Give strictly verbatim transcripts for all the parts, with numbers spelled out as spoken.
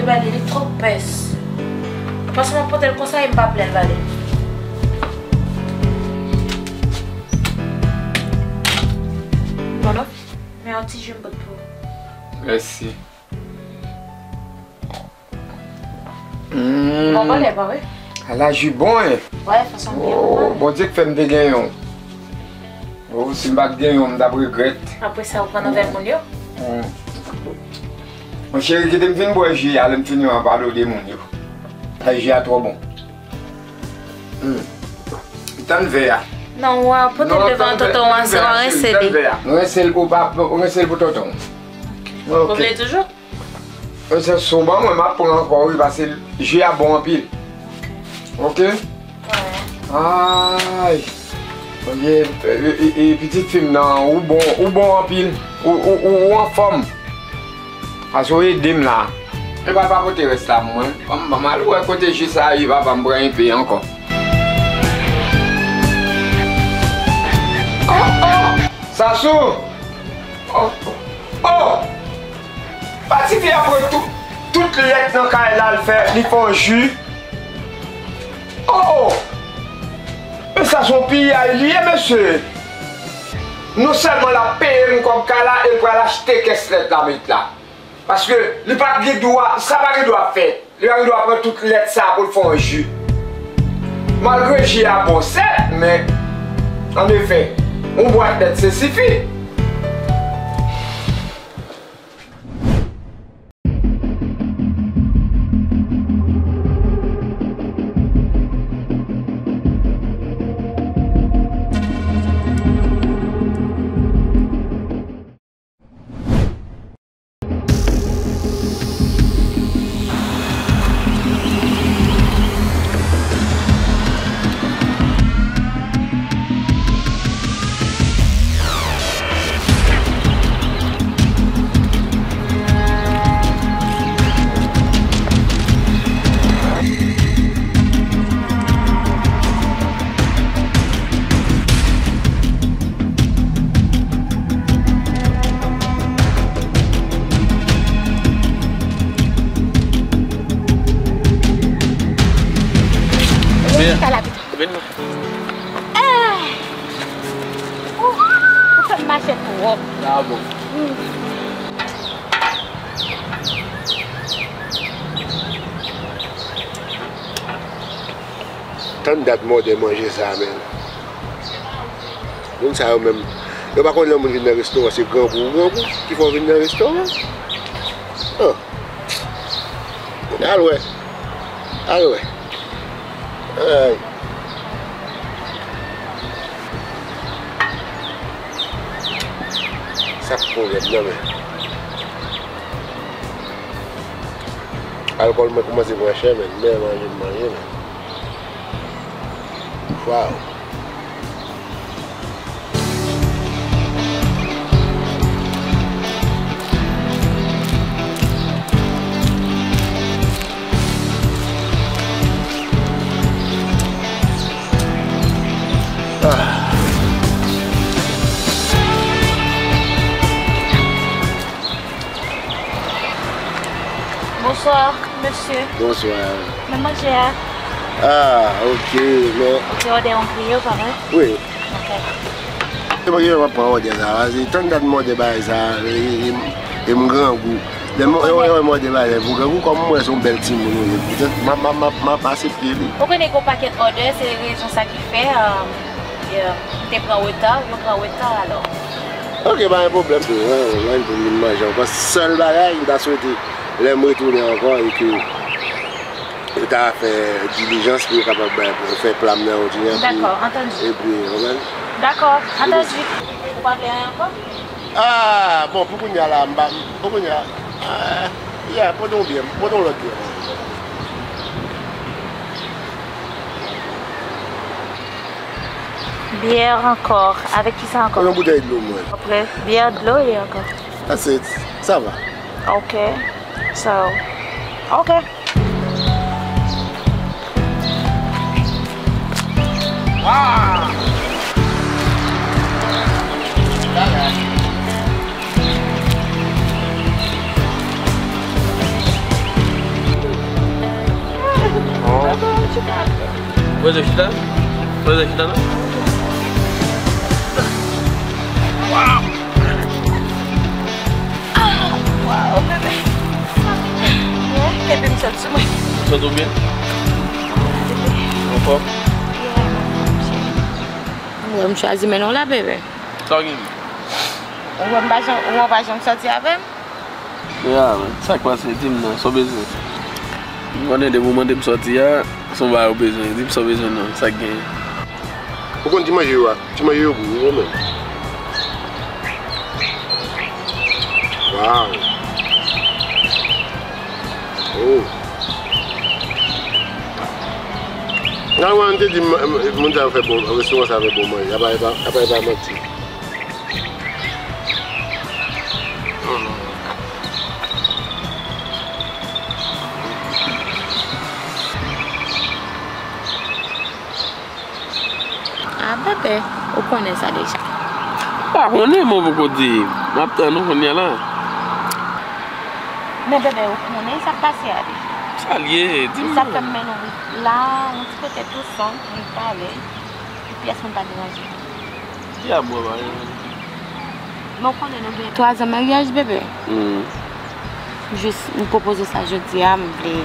Bale li twòp pès. Paske m ap pote l konsa e m pa vle l bale. Bon non, men yon ti ji m pot pou ou. Mèsi. Bon, bon, lè pa vre. Ala ji bon, en. Wè, fason m gen. Oh, Bondye k fè m te gen yon. Oh, si m pa t gen yon, m t ap regrèt. Apre sa, ou pran nouvèl moun yo? Hmm. Mon cheri, kite m vin bwè ji a, lè m fini, w a pale w de moun yo. Ay, ji a twò bon. Hmm. Tann vè a. Non, w a pote l devan tonton w a, se w a rense li. Rense l pou pa, rense l pou tonton. Ok. Ou vle toujou? E se sou ban mwen, m ap pran ankò, wi, paske ji a bon anpil. Ok? Wè. Ay. Oye, e, e, e, pitit fi m nan, ou bon, ou bon anpil. Ou, ou, ou, ou anfòm. Paske ou ede m la. E pa, pa pote rès la pou mwen. Ban m, ban m al wè kote ji sa a ye, papa, m pran enpe ankò. Oh, oh! Sasou! Oh, oh! Oh! Pa ti fi a pran tout, tout lèt nan kay la, l fè, li fè yon ji. Oh! Men sa se yon piyay li ye, mesye. Non sèlman l ap peye m kòb kay la, e l pral achte kès lèt la met la. Paske li pa t gen dwa, sa pa gen dwa fèt. Li pa gen dwa pran tout lèt sa pou l fè yon ji. Malgre ji a bon, sèt, men, an efè, yon bwat lèt se sifi. Vin. Vin non. Ah! Ou, ou fè m mache twòp. Sa bon. Hmm. Tann dat mòde manje sa, men. Moun sa yo menm, yo pa konn lè moun vin nan restoran, se grangou ou grangou ki fè w vin nan restoran. Ah. Al wè. Al wè. Ay. Sa k pwoblèm nan, men. Alkòl mwen kòmanse pran chè, men. Men manje m manje, men. Waw. Ah. Bonswa, mesye. Bonswa. Men manje a. Ah, ok, men. Ou te òdè yon griyo, pa vre? Wi. Ok. Se mwen ki ap pran òdè sa a, se tann dat m òdè bagay sa a, e, e, e m grangou. Lè m, e, e, m òdè bagay sa a, pou grangou, kòm m wè se yon bèl timoun ou ye, poutèt m ap, m ap, m ap, m ap asepte li. Ou konnen gen yon pakèt òdè, se rezon sa ki fè, um, yeah, m te pran reta, yo pran reta, alò. Ok, pa gen pwoblèm. Mwen, mwen, pou vin manje ankò. Sèl bagay, m ta swete, lè m retounen ankò, e ke yo ta fè dilijans pou yo kapab bay, pou fè pla m nan yon ti jan. Dakò, antandi. Epi, ou konprann? Dakò, antandi. Ou pa vle anyen ankò? Ah, bon, pou kounye a la, m pa, pou kounye a, ah, yeah, pote yon byè, pote yon lòt byè. Byè ankò. Avèk kisa ankò? Yon boutèy dlo mwen. Apre, byè, dlo e ankò. That's it. Sa va. Ok. So, ok. Wow! Bagay. Chita? Poze chita non. Wow, bebe. Kenbe m sot sou mwen. Ou santi w byen? Anfòm? Ou wè m chwazi mennen w la, bebe. Sa w gen? Ou wè m pa janm, ou wè w pa janm sòti avè m? Ya, men, sa k pase? Di m non, sa w bezwen? M konnen depi w mande m sòti a, se yon bagay ou bezwen. Di m sa w bezwen non, sa k genyen? Ou konn ti manje yo a? Ti manje yo gou wi, yo menm. Waw. Oh. Nan wè, m te di m, m, moun sa yo fè bon, restoran sa fè bon manje. Apa e pa, apa e pa manti. Ah, bebe, ou konnen sa deja. M pa konnen, mwen poko di. M ap tann ou kounye a la. Men bebe, ou konnen sa k pase a deja. Sa l ye? Di m. Sa fè m mennen w la, yon ti kote tou sonm, pou n pale. Pyès moun pa deranje. Ki a bwè bagay la? Men w konnen nou gen twa zan maryaj, bebe. Hmm. Jis, m pwopoze w sa jodi a, m vle,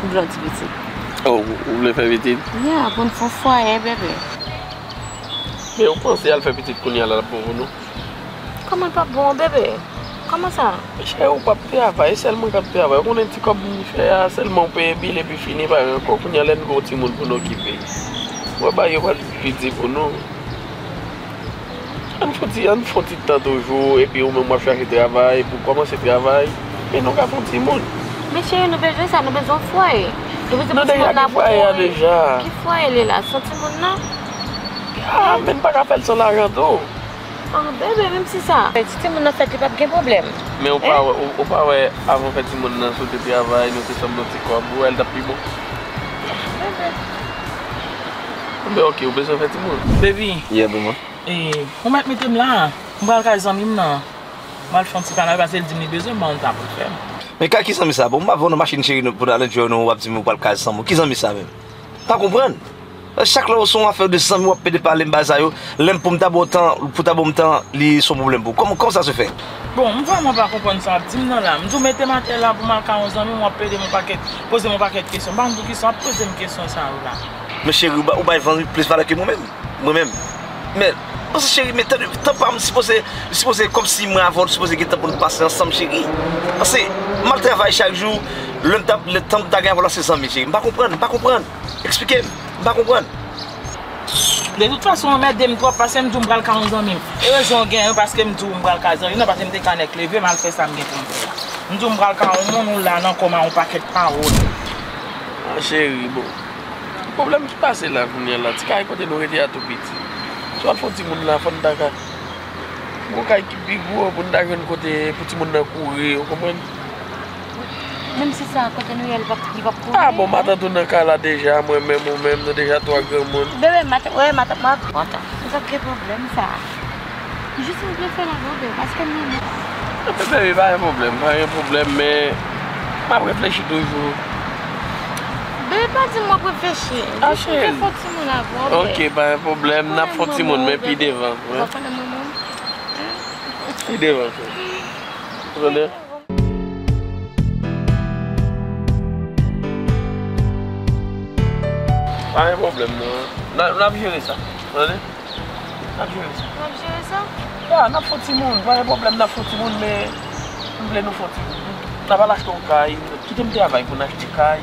m vle yon ti pitit. Oh, ou, ou vle fè pitit? Ya, pou n fè yon fwaye, bebe. Men ou panse al fè pitit kounye a la, l ap bon pou nou? Kòman l p ap bon, bebe? Kòman sa? Cheri, ou p ap travay, e sèl mwen k ap travay. Ou konnen ti kòb m fè a, sèlman ou peye bil epi fini, pa gen ankò. Kounye a, lè n gen yon timoun pou n okipe, ou wè bagay yo pral pi di pou nou. Ann fouti, ann fè yon ti tan toujou, epi ou menm w ap chache travay, pou w kòmanse travay, epi nou ka fè yon timoun. Men cheri, nou bezwen sa, nou bezwen yon fwaye. Nou bezwen yon timoun la pou kore. Nou deja gen fwaye a deja. Ki fwaye li la? Se yon timoun nan? Ah, men n pa ka fè l san lajan tou. Ah, bebe, menm si sa. Ti timoun nan fèt, li p ap gen pwoblèm. Men ou pa wè, ou, ou pa wè, avan w fè timoun nan, si w te travay, nou te sanble yon ti kòb, ou wè l t ap pi bon. Bebe. Men oke, ou bezwen fè timoun. Baby. Yeah, boo, man. E, ou mèt mete m la. M pral kay zanmi m nan. M al fè yon ti kanal, paske l di m li bezwen m, ban l ta pou l fè m. Men kay ki zanmi sa? Bon, m ap vann yon machin cheri nou, pou n al enjoy nou, w ap di m ou pral kay zanmi w. Ki zanmi sa menm? M pa konprann. Chak lè w se yon afè de zanmi w ap pede pale m bagay sa yo, lè m pou m ta ba w tan, pou ta ba m tan, li se yon pwoblèm pou ou. Kòman, kòman sa se fè? Bon, m vrèman pa konprann sa w ap di m nan la. M di w mete m atè la pou m al ka yon zanmi m, w ap pede m yon pakèt, poze m yon pakèt kesyon. M pa konn poukisa w ap poze m kesyon sa yo la. Men cheri, ou ba, ou bay zanmi plis valè ke mwen menm. Mwen menm. Men, panse cheri, men tan, tan pa m sipoze, sipoze kòmsi mwen avè w, sipoze gen tan pou n pase ansanm, cheri. Paske m al travay chak jou, lè m ta, lè tan m ta gen avè w la se zanmi, cheri. M pa konprann, m pa konprann. Eksplike m. M pa konprann. De tout fason, w anmède m twòp paske m di w m pral ka yon zanmi m. E rezon w genyen wi paske m di w m pral ka zanmi m nan, paske m te ka nèk leve m al fè sa m gen pou m fè a. M di w m pral ka yon moun, ou la nan kò m a yon pakèt pawòl. Ah, cheri, bon. Pwoblèm ki pase la kounye a la, ti kay kote nou rete a tou piti. Si w al fè yon timoun la, fò n ta ka Gon kay ki pi gwo pou n ta jwenn kote pou timoun nan kouri, ou konprann? Menm si sa, kote nou ye, li p ap, li p ap kouri. Ah bon, matant ou nan kay la deja, mwen menm, ou menm, nou deja twa granmoun. Bebe, matant, wè, matant mwen ap kontan. Nou p ap gen pwoblèm sa. Jis mwen vle fè l avè w, bebe, paske m renmen. Non, bebe, pa gen pwoblèm, pa gen pwoblèm, men m ap reflechi toujou. Bebe, pa di m w ap reflechi. Ah, cheri. Jis mwen vle fè yon timoun avè w, bebe. Ok, pa gen pwoblèm, n ap fè yon timoun, men pi devan. Ou pa konnen mwen menm? Pi devan, cheri. Ou tande? Pa gen pwoblèm, non. N a, n ap jere sa. Ou tande? N ap jere sa. N ap jere sa? Ya, n ap fè yon timoun. Pa gen pwoblèm, n ap fè yon timoun, men m vle nou fè yon timoun. N ap al achte yon kay. Kite m travay pou n achte kay.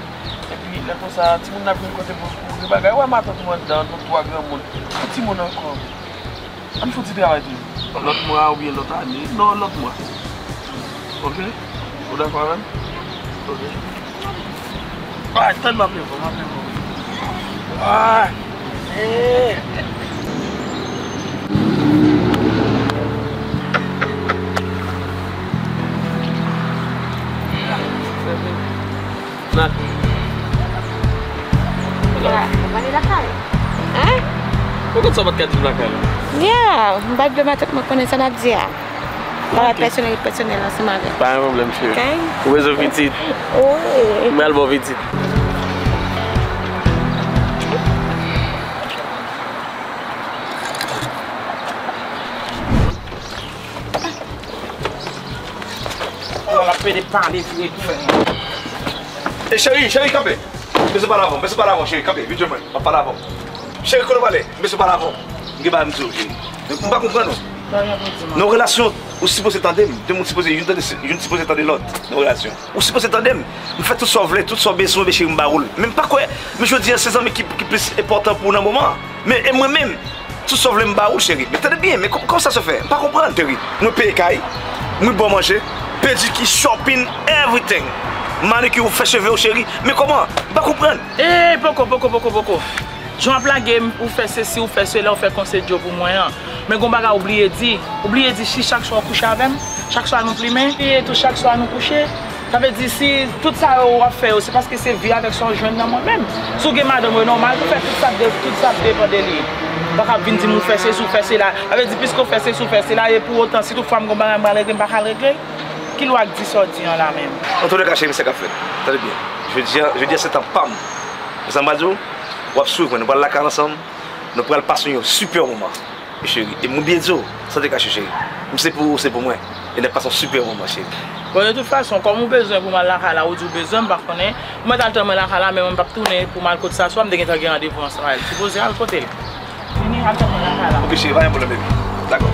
Epi, lè konsa, timoun nan ap jwenn kote pou l kouri bagay. Ou wè matant ou anndan, nou twa granmoun. Fè timoun ankò. Ann fè yon ti travay toujou. Lòt mwa oubyen lòt ane. Non, lòt mwa. Ok? Ou dakò avè m? Ok. Ay, tann m ap leve, m ap leve. Ay. Eh. Nan. Ou pale lakay? Hein? Ou konn sa w pa t ka di m lakay la? Ya, m pa t vle matant mwen konnen sa n ap di a. Bagay pèsonèl, pèsonèl ansanm avè m. Pa gen pwoblèm, cheri. Ok? Ou bezwen pitit? Wi. M pral ba w pitit. Pede pale, vire tou fè. E cheri, cheri, kanpe. M bezwen pale avè w, m bezwen pale avè w, cheri, kanpe, vin jwenn mwen, m ap pale avè w. Cheri, kote w prale? M bezwen pale avè w. M gen bagay m di w, cheri. M pa konprann ou. Nan yon relasyon, ou sipoze tande m. De moun sipoze, youn tande, youn sipoze tande lòt. Nan relasyon. Ou sipoze tande m. M fè tout sa w vle, tout sa w bezwen, men cheri, m ba ou l. Men m pa kwè, men jodi a, se zanmi ki, ki plis enpòtan pou ou nan moman an. Men, e mwen menm, tout sa w vle m ba ou l, cheri. Men tande byen, men kòm, kòman sa se fè? M pa konprann, cheri. Mwen peye kay, mwen ba w manje, pedikir, shopping, everything. Manikir, ou fè cheve w, cheri. Men kòman? M pa konprann. Ey, poko, poko, poko, poko. Jan w ap lage m, ou fè sesi, ou fè sela, ou fè konsèy yo pou mwen an. Men gon bagay ou bliye di. Ou bliye di si chak swa w kouche avè m, chak swa nou plimen, e tou chak swa nou kouche. Sa vle di si tout sa yo w ap fè yo, se paske se vi avèk sa w jwenn nan mwen menm. Si w gen madanm, e nòmal pou w fè tout sa, de, tout sa depann de li. Ou pa ka vin di m ou fè sesi, ou fè sela. Sa vle di piske w fè sesi, ou fè sela, e pou otan, si tout fwa m gon bagay m pral regle, m pa ka al regle l. Ki lwa k di sa w di an la menm? Antouleka, cheri, men sa k ap fèt. Tande byen. Jodi a, jodi a se tan pa m. Ou sa m pral di w? W ap swiv mwen, nou pral lakay ansanm, nou pral pase yon sipè moman. Cheri, e mwen byen di w, san te kache, cheri. M se pou ou, se pou mwen. E n ap pase yon sipè moman, cheri. Bon, de tout fason, kòm ou bezwen pou m al lakay la, ou di w bezwen, m pa konnen. Ou mèt al tann mwen lakay la, men mwen m p ap tounen pou m al kot sa, swa m te gentan gen randevou ansanm avè l. Sipoze al kote l. Vini, al tann mwen lakay la. Ok, cheri, pa gen pwoblèm, baby. Dakò.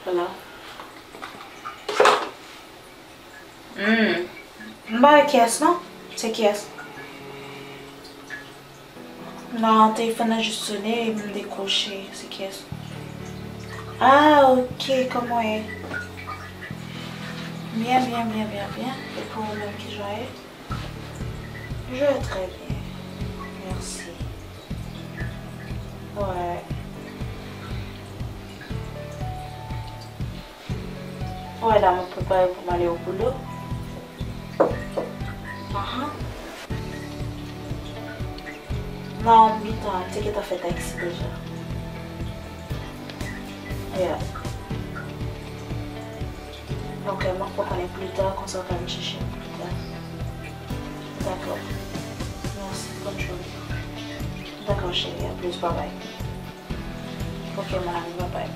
Hello. Hmm. M pa wè kiyès non. Se kiyès? Non, telefòn nan jis sone, m dekwoche. Se kiyès? Ah, ok, kòman w ye? Byen, byen, byen, byen, byen. E pou ou menm, kijan w ye? Je vais très bien. Merci. Ouais. Ouais, la, mwen prepare pou m ale o boulot. Ahan. Non, m gentan, m te gentan fè taksi deja. Yeah. Ok, m ap fè w konnen pli ta, konsa w ka vin chèche m pli ta. Dakò. Mèsi, bòn jounen. Dakò, cheri, a plis, babay. Ok, mon ami, babay.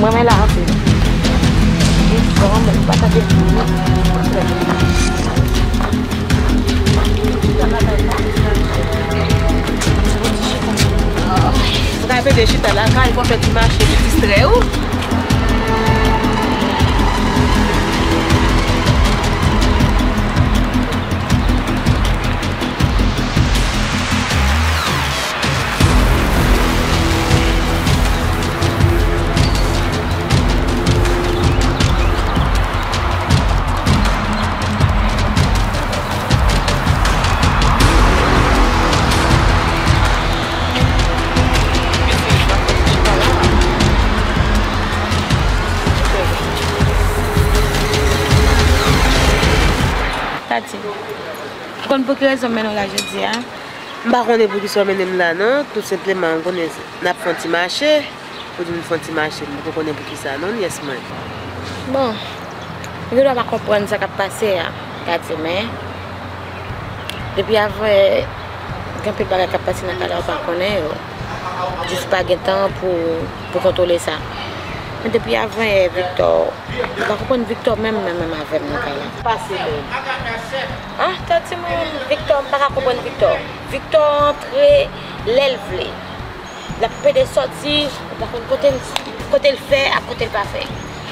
Mwen, mwen la anpil. Li granm, li pa ka depi. Ou ka vin chita lakay, fò fè ti mache, li distrè ou. Tati, ou konn pou ki rezon m mennen w la jodi a? M pa konnen poukisa w mennen m la non, tou senpleman m konnen n ap fè yon ti mache, ou di m fè yon ti mache, m poko konnen poukisa non, nyès mwen. Bon, m gendwa pa konprann sa k ap pase a, Tati, men depi avan yè, gen anpil bagay k ap pase nan kay la ou pa konnen yo. Jis pa gen tan pou, pou kontwole sa. Men depi avan yè, Victor, m pa konprann Victor menm, menm, menm avè m nan kay la. Pase menm. Ah, Tati, mwen, Victor, m pa ka konprann Victor. Victor antre lè l vle. L ap pede sòti, ou pa konn kote l, kote l fè ak kote l pa fè.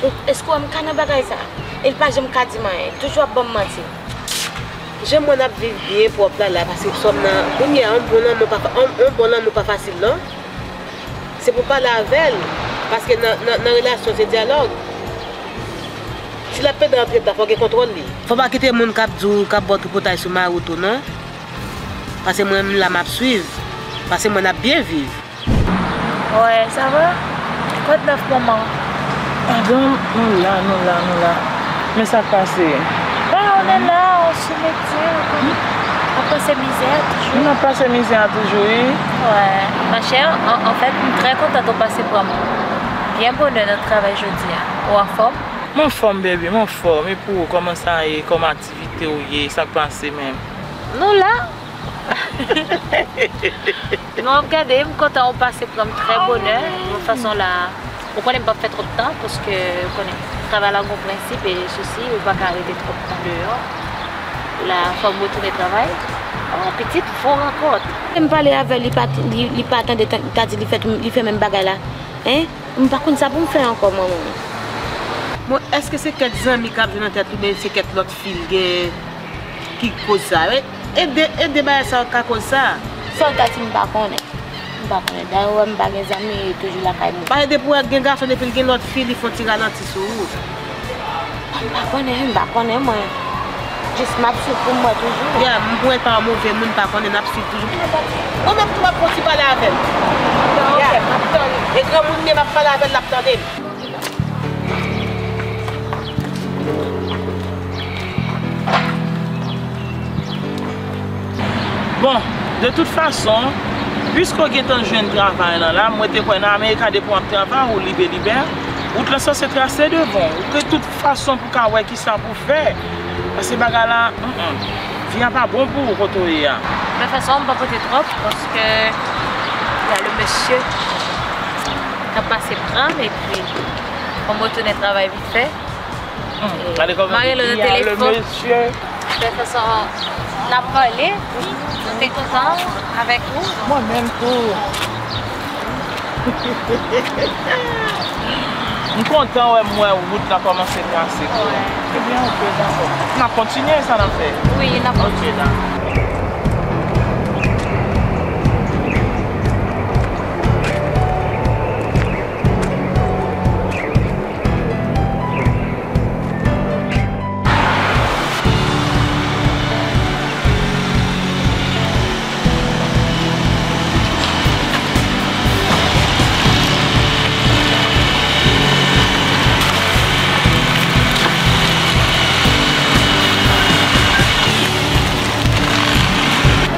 Ou, èske w wè m ka nan bagay sa? E l pa janm ka di m anyen. Toujou ap ban m manti. Jan m wè n ap viv byen pwòp la, la, paske sòm nan, kounye a, yon bon lanmou pa fa-, yon, yon bon lanmou pa fasil, non. Se pou pale avè l, paske nan, nan, nan relasyon, se dyalòg. Si l ap pede antre ta, fò gen kontwòl li. Fò pa kite moun k ap di w, k ap ba w tripotay sou mari w tou, non. Paske mwen menm la, m ap swiv. Paske mwen, n ap byen viv. Ouais, ça va? Quoi de neuf, maman? Adan, nou la, nou la, nou la. Men sa k pase? Ben, on est là, on se met, on, on passe misère toujours. Nou ap pase mizè a toujou, wi. Ouais, ma chère, en, en fait, m trè kontan ou pase pran m. Byen bonè nan travay jodi a. Ou anfòm? M anfòm, baby, m anfòm. E pou ou, kòman sa ye? Kòman aktivite w ye? Sa k pase menm? Nou la. Nou ap gade, m kontan ou pase pran m trè bonè. Yon fason la, ou konnen m p ap fè twòp tan, paske ou konnen, travay la gon prensip e sousi, ou pa ka rete twòp tan deyò. La, fò m retounen travay. Oh, pitit, fò rankont. M pale avè l, li pa, li, li pa tande, ta, ta di li fè, li fè menm bagay la. Hein? M pa konn sa pou m fè ankò, manman. Bon, èske se kèk zanmi k ap jwe nan tèt ou, oubyen se kèk lòt fi l gen ki koz sa, wi? E de, e de bagay sa yo k ka koz sa. Sa w ta di m pa konnen. M pa konnen. Dayè, ou wè m pa gen zanmi, e toujou lakay mwen. Paske depi w wè gen gason, depi l gen lòt fi, li fè yon ti ralanti sou ou. M pa konnen, m pa konnen, mwen. Jis m ap swiv pou m wè toujou. Ya, m pou wè pa yon move moun, pa konnen, n ap swiv toujou. Mwen menm tou, m ap fè yon ti pale avè l. Ya, ok, m ap tann. E granmoun m ye, m ap pale avè l, l ap tande m. Bon, de tout fason, piske w gentan jwenn travay lan la, mwen te kwè nan Amerika depi w ap travay, ou libelibè, wout lan sanse trase devan w. Ou gen tout fason pou w ka wè kisa pou w fè. Paske bagay la, mm, mm, vi a pa bon pou ou kote w ye a. De tout fason, m pa pote twòp, paske y a le mesye k ap pase pran m, epi fò m retounen travay vit fè. Hmm, gade kòman mare l nan telefòn. Mesye. De tout fason, n ap pale, nou te kontan avèk ou. Mwen menm tou. M kontan wè m wè wout la kòmanse trase pou mwen. Ebyen, ok, dakò. N ap kontinye sa n ap fè. Wi, n ap kontinye. Ok, dakò.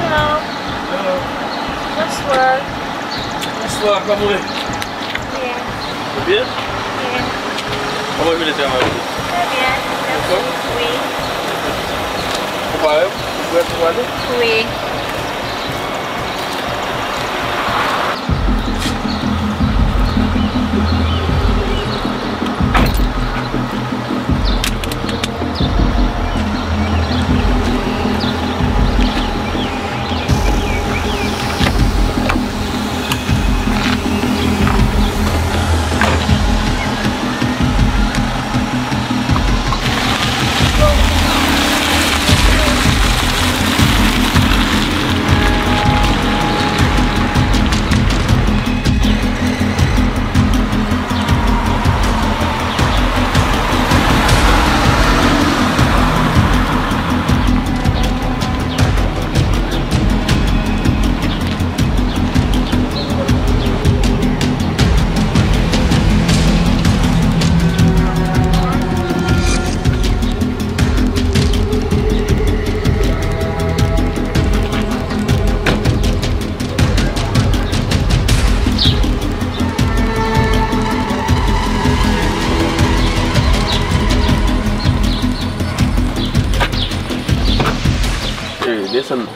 Hello. Hello. Bonsoir. Bonsoir, kòman w ye? Byen. Ou byen? Byen. Kòman jounen travay ou? Trè byen. Mèsi. Wi. Ou pare? Ou prèt pou ale? Wi. Sann.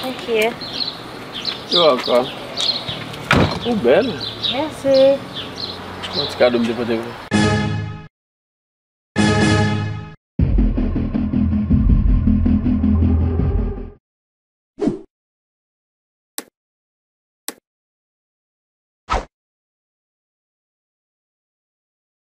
Ok. You're welcome. Ou bèl. Mèsi. Yon ti kado m te pote pou ou.